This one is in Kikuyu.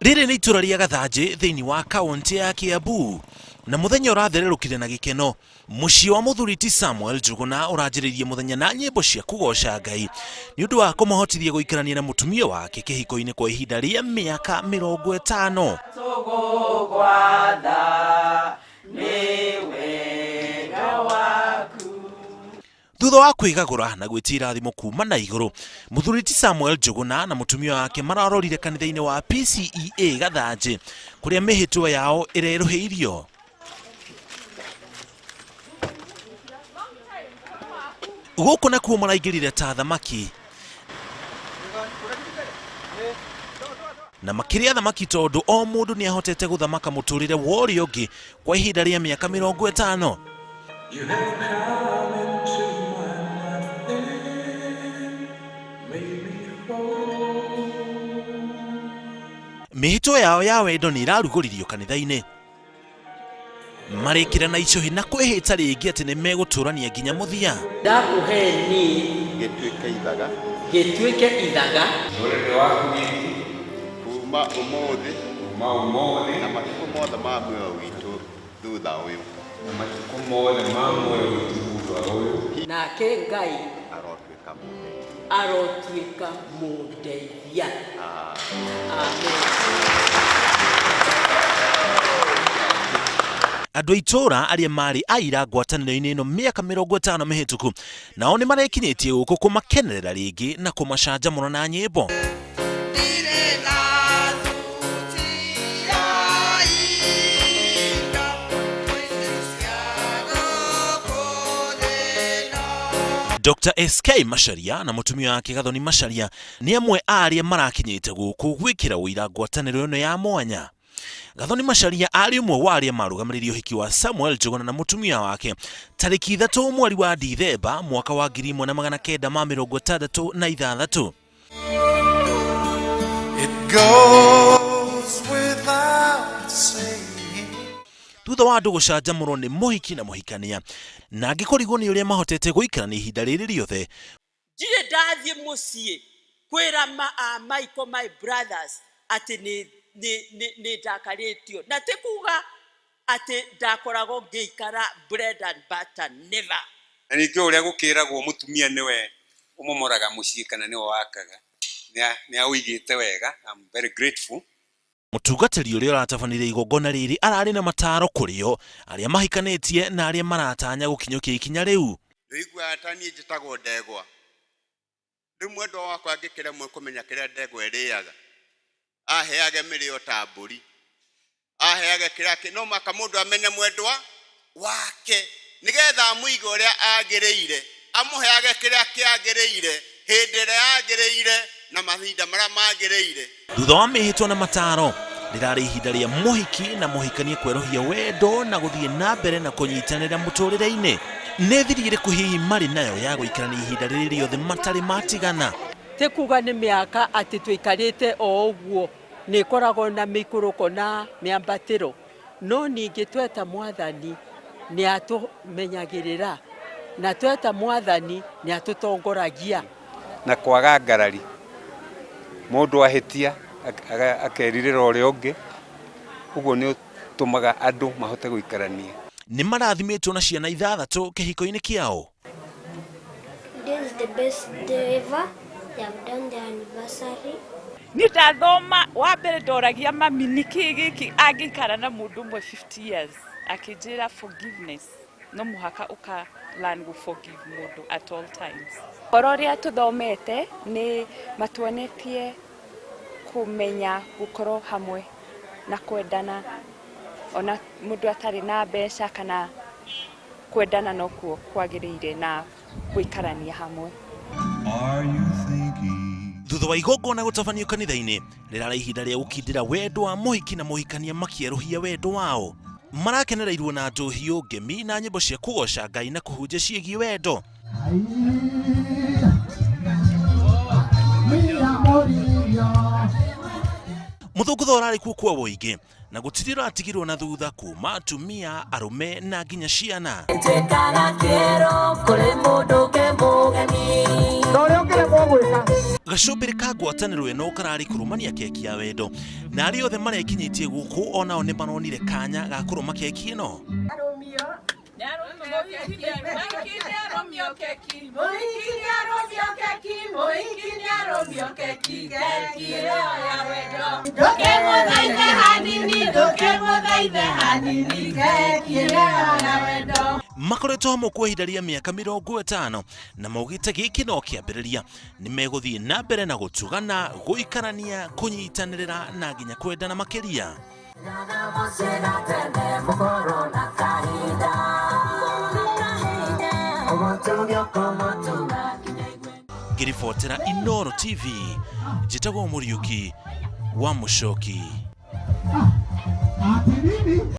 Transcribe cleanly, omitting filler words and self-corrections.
Rĩrĩ nĩ itũra rĩa Gathanjĩ thĩinĩ wa kaũntĩ ya Kiambu na mũthenya ũrathererũkire na gĩkeno. Mũciĩ wa mũthuri ti Samuel Njũgũna ũranjĩrĩirie mũthenya na nyĩmbo cia kũgoca Ngai nĩ ũndũ wa kũmũhotithia gũikarania na mũtumia wake kĩhiko-inĩ kwa ihinda rĩa mĩaka 50. Tũgũgwatha nĩ wega waku. Thutha wa kwĩgagũra na gwĩtia irathimo kuma na igũrũ, mũthuri ti Samuel Njũgũna na mũtumia wake mararorire kanitha-inĩ wa PCEA Gathanjĩ kũrĩa mĩhĩtwa yao ĩrerũhĩirio. Gũkũ nakuo maraingĩrire ta thamaki na makĩrĩa thamaki tondũ o mũndũ nĩ ahotete gũthamaka mũtũrĩre wa ũrĩa ũngĩ kwa ihinda rĩa mĩaka 50. You have come into my life and made me whole. Mĩhĩtwa yao ya wendo nĩ ĩrarugũririo kanitha-inĩ. Marĩkĩra na icũhĩ na kwĩhĩta rĩngĩ atĩ nĩ megũtũrania nginya mũthia. Ndakũhe niĩ Gĩtuĩke ithaga. Gĩtuĩke ithaga. Mũrĩrĩ waku wiki. Kuuma ũmũthĩ. Kuuma ũmũthĩ. Na matukũ mothe ma muoyo witũ thutha ũyũ. Na matukũ mothe ma muoyo witũ thutha ũyũ. Nake Ngai Arotuĩka mũndeithia. Arotuĩka mũndeithia. Amen. Andũ a itũũra arĩa maarĩ aira ngwatanĩro-inĩ ĩno mĩaka 50 mĩhĩtũku nao nĩ marekinyĩtie gũkũ kũmakenerera rĩngĩ na kũmacanjamũra na nyĩmbo. Dr. SK Macharia na mũtumia wake Gathoni Macharia nĩ amwe a arĩa marakinyĩte gũkũ gwĩkĩra ũira ngwatanĩro ĩno ya mwanya. Gathoni Macharia arĩ ũmwe wa arĩa marũgamĩrĩire ũhiki wa Samuel Njũgũna na mũtumia wake tarĩki 3 mweri wa Dithemba mwaka wa 1966. It goes without saying. Thutha wa andũ gũcanjamũrwo nĩ mũhiki na mũhikania na angĩ kũrigwo nĩ ũrĩa mahotete gũikarania ihinda rĩrĩ rĩothe. Ndirĩ ndathiĩ mũciĩ kwĩra ma, uh, Michael, my brothers atĩ nĩ nĩ nĩ nĩ ndakarĩtio na ti kuga atĩ ndakoragwo ngĩikara bread and butter, never. Na ningĩ o ũrĩa gũkĩragwo mũtumia nĩwe ũmomoraga mũciĩ kana nĩwe wakaga, nĩ aũigĩte wega, I'm very grateful. Mũtungatĩri ũrĩa ũratabanirie igongona rĩrĩ ararĩ na mataro kũrĩ o arĩa mahikanĩtie na arĩa maratanya gũkinyũkia ikinya rĩu. Nĩũiguaga ta niĩ njĩtagwo ndegwa? Rĩu mwendwa wakwa angĩkĩremwo kũmenya kĩrĩa ndegwa ĩrĩaga, aheage mĩrĩo ta mbũri, aheage kĩrĩa kĩ, no mũhaka mũndũ amenye mwendwa wake nĩgetha amũige ũrĩa agĩrĩire, amũheage kĩrĩa kĩagĩrĩire hĩndĩ ĩrĩa yagĩrĩire na mahinda marĩa magĩrĩire. Thutha wa mĩhĩtwa na mataro, rĩrarĩ ihinda rĩa mũhiki na mũhikania kwerũhia wendo na gũthiĩ na mbere na kũnyitanĩra mũtũrĩre-inĩ. Nĩ thiri ĩrĩkũ hihi marĩ nayo ya gũikarania ihinda rĩrĩ rĩothe matarĩ matigana? Ti kuga nĩ mĩaka atĩ tũikarĩte o ũguo, nĩ ĩkoragwo na mĩikũrũko na mĩambatĩro. No ningĩ tweta Mwathani nĩ atũmenyagĩrĩra, na tweta Mwathani nĩ atũtongoragia. Na kwaga ngarari, mũndũ ahĩtia akerirĩra ũrĩa ũngĩ, ũguo nĩ ũtũmaga andũ mahote gũikarania. Nĩ marathimĩtwo na ciana ithathatũ kĩhiko-inĩ kĩao. This is the best day ever. They have done their anniversary. Niĩ ndathoma wa mbere ndoragia mami nĩkĩ gĩkĩ angĩikara na mũndũ ũmwe 50 years akĩnjĩra forgiveness no mũhaka ũka learn gũ forgive mũndũ at all times. Ũhoro ũrĩa tũthomete nĩ matuonetie kũmenya gũkorwo hamwe na kwendana ona mũndũ atarĩ na mbeca kana kwendana nokuo kwagĩrĩire na gũikarania hamwe. Thutha wa igongona gũtabanio kanitha-inĩ, rĩrarĩ ihinda rĩa gũkindĩra wendo wa mũhiki na mũhikania makĩerũhia wendo wao. Marakenereirwo na njohiũ, ngemi na nyĩmbo cia kũgoca Ngai na kũhunjia ciĩgiĩ wendo. Mũthũngũtho ũrarĩ kuo kwa ũingĩ. Na gũtirĩ ũratigirwo na thutha, kuma atumia, arũme na nginya ciana. Tuĩkaga kĩero kũrĩ mũndũ ũngĩ mũgeni. Na ũrĩa ũngĩremwo gwĩka. Gacũmbĩrĩ ka ngwatanĩro ĩno kararĩ kũrũmania keki ya wendo, na arĩa othe marekinyĩtie gũkũ onao nĩ maronire kanya ga kũrũma keki ĩno. Makoretwo hamwe kwa ihinda rĩa mĩaka 50 na maugĩte gĩkĩ no kĩambĩrĩria, nĩ megũthiĩ na mbere na gũtugana, gũikarania, kũnyitanĩrĩra na nginya kwendana makĩria. Mũciĩ tene mũkorwo na kahinda. Ũmũtuge ũkũmũtuga nginya igue. Ngĩribotera Inooro TV, njĩtagwo Mũriũki wa Mũcoki. Ati nini?